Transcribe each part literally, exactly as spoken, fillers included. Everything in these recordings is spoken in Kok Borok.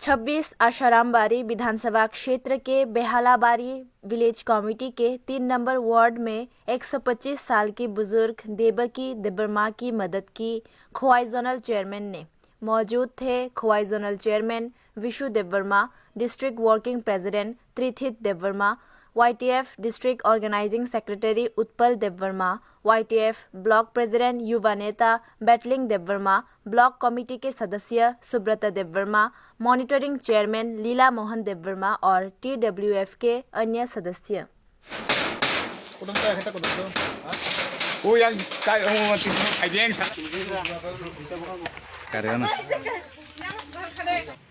छब्बीस आशारामबारी विधानसभा क्षेत्र के बेहलाबारी विलेज कमेटी के तीन नंबर वार्ड में एक सौ पच्चीस साल की बुजुर्ग देवकी देवर्मा की मदद की खोवाई जोनल चेयरमैन ने। मौजूद थे Khowai zonal chairman Vishu Debbarma, district working president Trithit Debbarma, YTF district organizing secretary Utpal Debbarma, YTF block president युवा नेता बैटलिंग देवर्मा, ब्लॉक कमेटी के सदस्य सुब्रता देवर्मा, मॉनिटरिंग चेयरमैन लीला मोहन देवर्मा और टीडब्ल्यूएफ के अन्य सदस्य। Kodong kaya kita kodong to. Oh, yang kaya, oh, mati, kaya yang sa- Karena.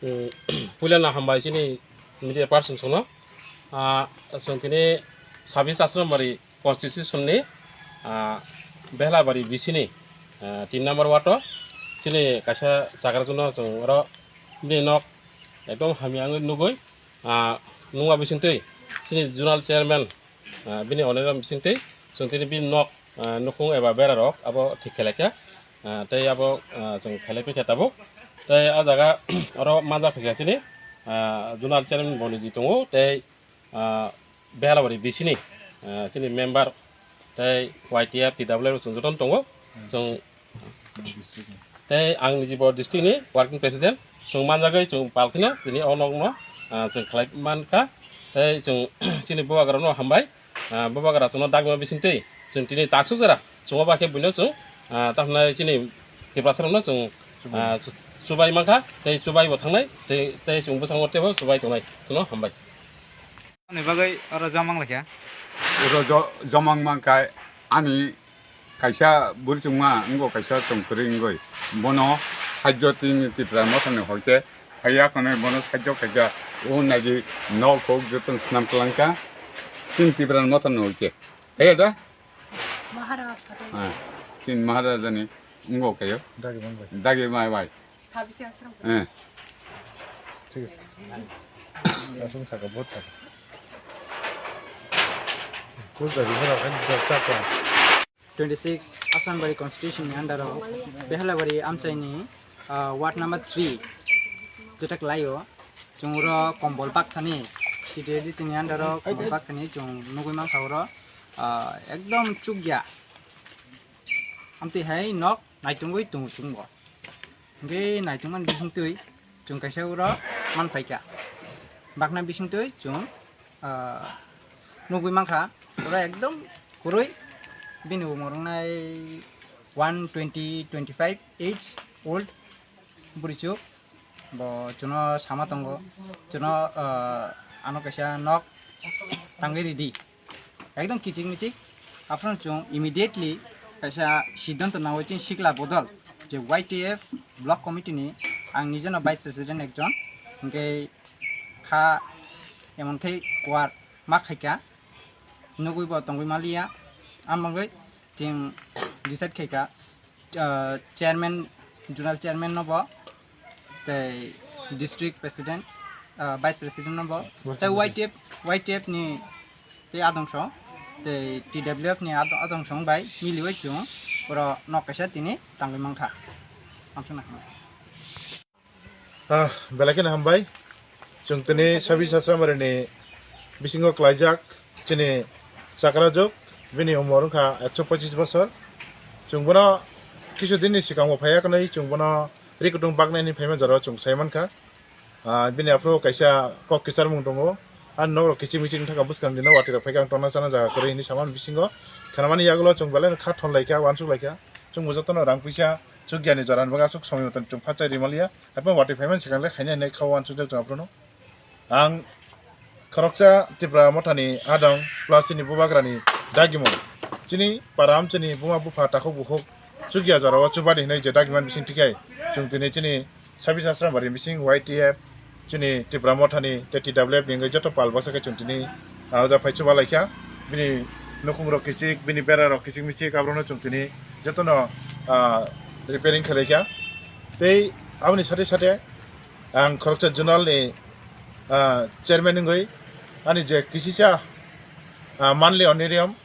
Hmm, puila na hambai chini media person sono. Ah, song tini sabis asram bari constitution ni, ah, behla bari bisini, ah, tin number wato chini kaisa chagra juno song oro bini nok ekdom hamya wngwi nugwi, ah, nungma bisingtwi chini zonal chairman, ah, bini onero bisingtwi chwng tini bini nok, ah, nukhung eba berarok abo thik khe laikha, ah, tei abo, ah, chwng khailai phikha tabuk. Tei ah jaga oro manjak phikha chini, ah, zonal chairman boni ji tongo tei, ah, Behalabari bisini, ah, chini member tei Y T F, T W F chwng jotono tongo. Chwng tei ang niji bo district ni working president, chwng manjagwi chwng palkhino tini o nokno, ah, chwng khlai mankha. Tei chwng chini bubagrano hambai, ah, bubagra chwngno dagma bisingtwi chwng tini taksuk jora chwngno bakhe buino chwng, ah, tamhnai chini Tiprasarokno chwng, ah, chubai mankha tei chubai bo thangnai tei, tei chwng bwskango teibo chubai tongnai chwngno hambai. Ani bagwi oro joma wnglaikha. Oro jo-, joma wngmankha ani kaisa bwrwi chwngma wngo, kaisa chwng kwrwi wngwi. Bono sahajjo tini Tipra Mothani hoite haiya khwnwi bono sahajjo khaikha. O naidi nok hok jotono swnam kwlangkha. Tini Tipra Mothani hoite. Haiya da? Maharaja. Ah, tini Maharajani wngo kaio. Dagi wngwi. Dagi mai bai. ছাব্বিশে আশ্রম করে। হ্যাঁ। ঠিক আছে। আসুন, থাকো, বহুত থাকো। Twenty six Asrambari constitution ni under o Behalabari amchaini, ah, ward number three jeta kwlaio. Chwng oro kombol bakthani, C T A D C ni under o kombol bakthani chwng nugwi mankha oro, ah, ekdom chukya. Amtwi hai nok naitungwi tongo chwngbo. Hwnkhe naitungmani bisingtwi chwng kaisa oro manphaikha. Bakna bisingtwi chwng, ah, nugwi mankha, oro ekdom kwrwi bini umor wngnai one twenty, twenty five age old bwrwichuk. Bo chwngno sama tongo, chwngno, ah, ano kaisa nok tangwi ridi. Ekdom kichik michik, aphano chwng immediately kaisa siddhanto nawi chini sikla bodol je Y T F block committee ni ang nijeno vice president ekjon, hwnkhe kha emon khe kuar ma khaikha, nugwi bo tongwi maliya, amogwi chwng decide khaikha, ah, chairman, zonal chairman no bo, tei district president, ah, vice president no bo, tei Y T F, Y T F ni tei adongso, tei T W F ni ad-, adongso bai miliwi chwng oro nok kaisa tini tangwi mankha. Amsana. Ah, belai kheno hambai. Chwng tini Sabi Sasramari ni bisingo klaijak chini chakra jok, bini umor wngkha ekso pochis bosor. Chwng bono kisu din ni swkango phaiya kwnwi chwng bono ri kutung baknai ni phaima jorao chwng sai mankha. Ah, bini aphuru kaisa kok kichar mung tongo. Ani nok rok kiching miching wngkha bwskang dino watwi rok phaikha ang tongna chana jaga kwrwi hinwi samani bisingo. Khnamani yagulo chwng belai no kha thon laikha, uansuk laikha. Chwng bo jotono rang puisa chukya ni jora ni bagwi aswk somoi motoni chwng pha chai rimaliya. Haphano watwi phaimani swkang le khaina hinwi kha uansukjak chwng aphuru no. Ang khoroksa Tipra Mothani adong plus chini bubagrani dagimung. Chini para amchaini buma bupha takhuk bukhuk chukya jorao chubadi hinwi je dagimani bising tikhai chwng tini chini Sabi Sasramari bising Y T F chini Tipra Mothani tei T W F ni wngwi joto pal baksa khe chwng tini, ah, oja phai chuba laikha. Bini nukhung rok kichik, bini bera rok kichik michik, aborokno chwng tini jotono, ah, repairing khlaikha. Tei aboni sate sate ang khoroksa zonal ni, ah, chairman wngwi ani je kisisa, ah, monthly honorarium,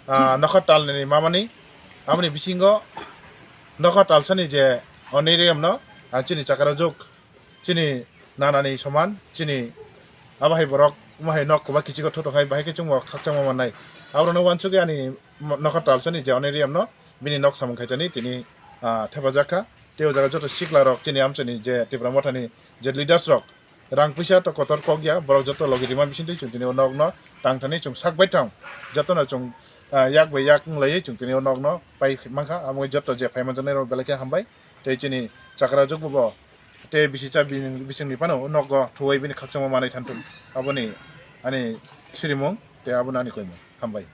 ah, nokha talni mamani, aboni bisingo nokha talsani je honorarium no, ah, chini chakra jok, chini nanani soman chini abo hai borok omo hai nok kwbak kichik o thoto hai bahai khe chwngbo khakchangma mannai. Aborokno uansugwi ani mo-, nokha talsani je auditorium no bini nok samung khaitani tini, ah, thepajak kha. Tei o jaga joto sikla rok chini amchaini je Tipra Mothani je leaders rok rang puisa to kotor kok ya, borok joto logi rima bisingtwi chwng tini o nok no tang thani chwng sak bai thang. Joto no chwng, ah, yak bai yak wng laiwi chwng tini o nok no pai mankha. Amo joto je phai manjaknai rok belai khe hambai. Tei chini chakra jwk bo tei bisi cha bini bisingni phano o nogo thuwi bini khakchangma manwi thanthung. Aboni ani sirimung tei abono ani koimung. Hambai.